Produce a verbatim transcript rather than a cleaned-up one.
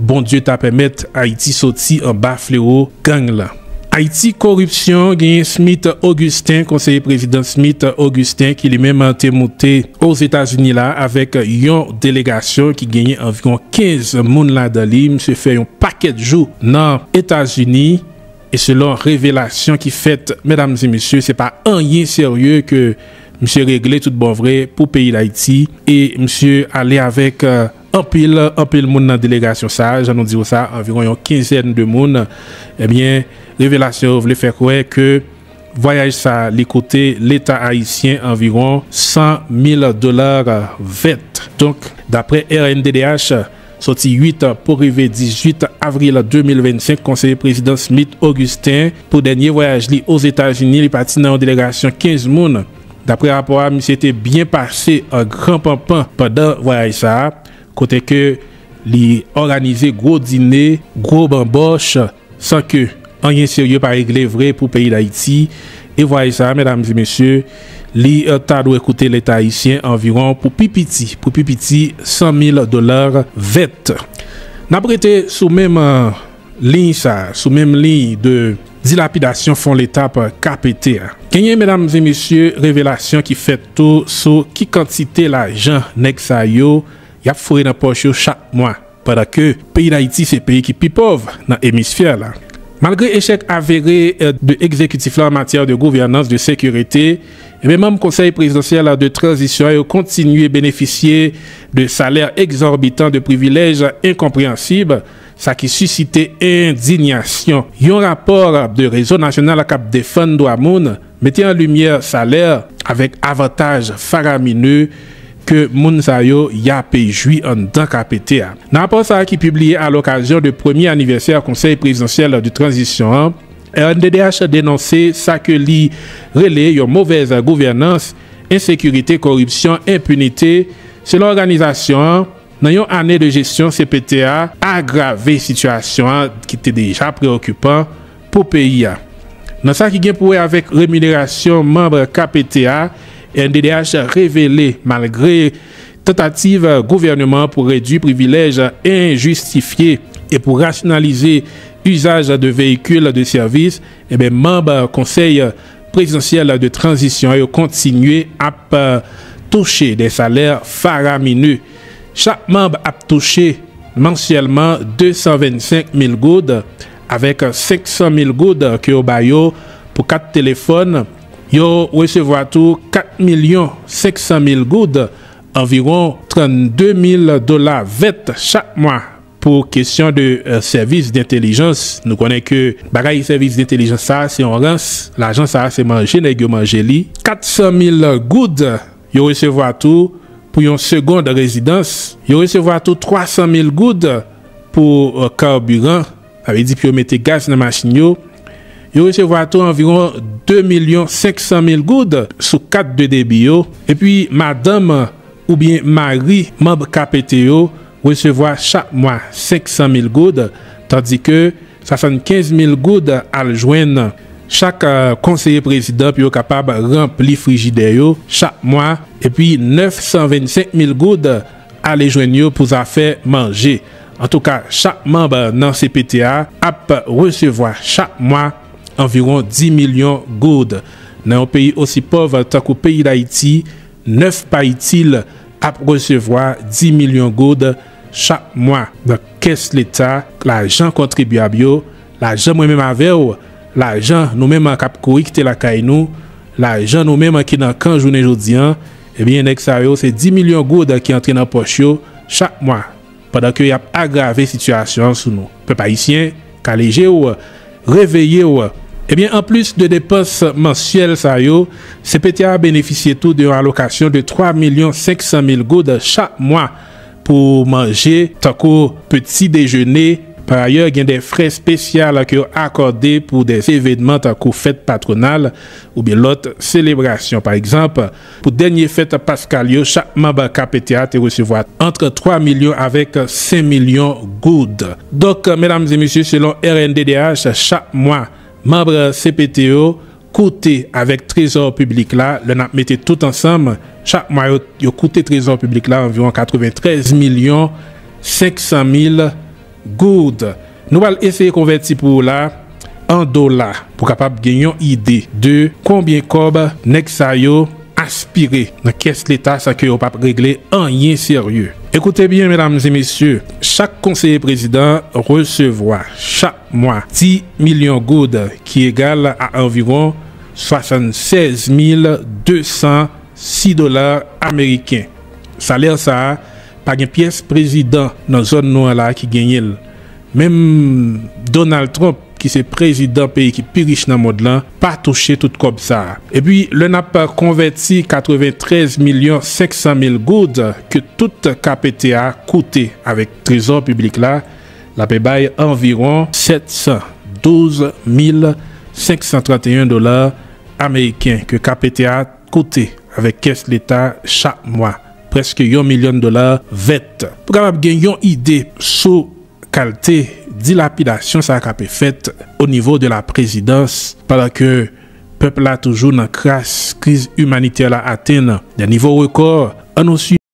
Bondye ta pèmèt Ayiti soti anba flewo gang lan. Ayiti, koripsyon, genyen Smith Augustin, konseye prezidan Smith Augustin, ki li menm te moute Ozetazini la avèk yon delegasyon ki genyen anviwon kenz moun ladan li. Misye fè yon pakèt jou nan Etazini. E selon revelasyon ki fèt, medam e mesye, se pa anyen serye ke misye regle tout bon vre pou peyi Dayiti. E misye ale avèk, euh, anpil, anpil moun nan delegasyon sa a, jan nou di w sa, anviwon yon kenzèn de moun. Ebyen, revelasyon yo vle fè kwè ke vwayaj sa a, li koute Leta ayisyen anviwon san mil dola vèt. Donk, daprè R N D D H, soti uit pou rive dizuit avril de mil vennsenk, konseye prezidan Smith Augustin, pou dènye vwayaj li Ozetazini, li pati nan yon delegasyon kenz moun. Daprè rapò a, misye te byen pase an gran panpan pandan vwayaj sa a, kote ke li òganize gwo dine, gwo banbòch, san ke anyen serye pa regle vre pou peyi Dayiti. E vwayaj sa a, medam e mesye, li, euh, ta dwe koute Leta ayisyen anviwon, pou pi piti, pou pi piti, san mil dola vèt. N ap rete sou menm, euh, liy sa, sou menm liy de dilapidasyon fon Leta k ap pete a. Genyen, medam e mesye, revelasyon ki fèt tou sou ki kantite lajan nèg sa yo y ap foure nan pòch yo chak mwa, pandan ke peyi Dayiti se peyi ki pi pòv nan emisfè la. Malgre echèk avere, euh, de egzekitif la an matyè de gouvènans, de sekirite, ebyen, manm Konsèy Prezidansyèl de Tranzisyon yo kontinye benefisye de salè egzòbitan, de privilèj enkonpreyansib, sa ki sisite endinyasyon. Yon rapò de Rezo Nasyonal k ap defann dwa moun mete an limyè salè avèk avantaj faramine ke moun sa yo y ape jwi anndan K P T a. Nan rapò sa a ki pibliye a lokazyon de premye anivèsè Konsèy Prezidansyèl de Tranzisyon an, R N D D H denonse sa ke li rele yon movèz gouvènans, ensekirite, koripsyon, enpinite. Selon òganizasyon an, nan yon ane de jesyon, C P T a agrave sitiyasyon an ki te deja preokipan pou peyi a. Nan sa ki gen pou wè avèk reminerasyon manm K P T a, R N D D H revele, malgre tantativ gouvènman an pou redui privilèj enjistifye e pou rasyonalize izaj de veyikil de sèvis, ebyen, manm Konsèy Prezidansyèl de Tranzisyon yo kontinye ap, euh, touche de salè faramine. Chak manm ap touche mansyèlman de san vennsenk mil goud, avèk senk san mil goud ke yo ba yo pou kat telefòn. Yo resevwa tou kat milyon senk san mil goud, anviwon trannde mil dola vèt chak mwa, pou kesyon de, euh, sèvis dentelijans. Nou konnen ke bagay sèvis dentelijans sa a, se yon rans. Lajan sa a, se manje nèg yo manje li. Kat san mil goud yo resevwa tou pou yon segond rezidans. Yo resevwa tou twa san mil goud pou, euh, kabiran, sa vle di pou yo mete gaz nan machin yo. Yo resevwa tou anviwon de milyon senk san mil goud sou kat de debi yo. Epi, madanm oubyen mari manm K P T yo resevwa chak mwa senk san mil goud, tandike swasannkenz mil goud al jwenn chak, euh, konseye prezidan pou yo kapab ranpli frijidè yo chak mwa, epi nèf san vennsenk mil goud ale jwenn yo pou zafè manje. Antouka, chak manm nan C P T a ap resevwa chak mwa anviwon dis milyon goud. Nan yon peyi osi pòv tankou peyi Dayiti, nèf pa itil ap resevwa dis milyon goud chak mwa nan kès Leta, lajan kontribyab yo, lajan mwen menm avè w, lajan nou menm k ap kouri kite lakay nou, lajan nou menm ki nan kan jounen jodi an. Ebyen, nèg sa yo, se dis milyon goud ki antre nan pòch yo chak mwa, pandan ke y ap agrave sitiyasyon an sou nou. Pèp ayisyen, kale je w, reveye w. Ebyen, anplis de depans mansyèl sa yo, C P T a benefisye tou de yon alokasyon de twa milyon senk san mil goud chak mwa pou manje, tankou peti dejene. Pa ayè, gen de frè espesyal ke yo akòde pou de evènman tankou fèt patwonal oubyen lòt selebrasyon. Pa egzanp, pou dènye fèt paskal yo, chak manm K P T a te resevwa ant twa milyon avèk senk milyon goud. Donk, medam e mesye, selon R N D D H, chak mwa, manm C P T yo koute avèk trezò piblik la, lè n ap mete tout ansanm, chak mwa yo, yo koute trezò piblik la anviwon katreventrèz milyon senk san mil Goud. Nou pral eseye konvèti pou ou la an dola pou kapab gen yon ide de konbyen kòb nèg sa yo aspire nan kès leta san ke yo p ap regle anyen serye. Ekoute byen, medam e mesye, chak konseye prezidan resevwa chak mwa dis milyon goud, ki egal a anviwon swasannsèz mil de san sis dola ameriken. Salè sa a, pa gen pyès prezidan nan zòn nou an la ki genyen l. Menm Donald Trump, ki se prezidan peyi ki pi rich nan mond lan, pa touche tout kòb sa a. Epi, lè n ap konvèti katreventrèz milyon senksan mil goud ke tout K P T A koute avèk trezò piblik la, l ap bay anviwon sètsandouz mil senksantrannteyen dola ameriken ke K P T A koute avèk kès leta chak mwa, prèske yon milyon dola vèt. Pou kapab gen yon ide sou kalte dilapidasyon sa k ape fèt o nivo de la prezidans, pandan ke pèp la toujou nan kras, kriz imanitè la atenn de nivo rekò, ann nou swiv.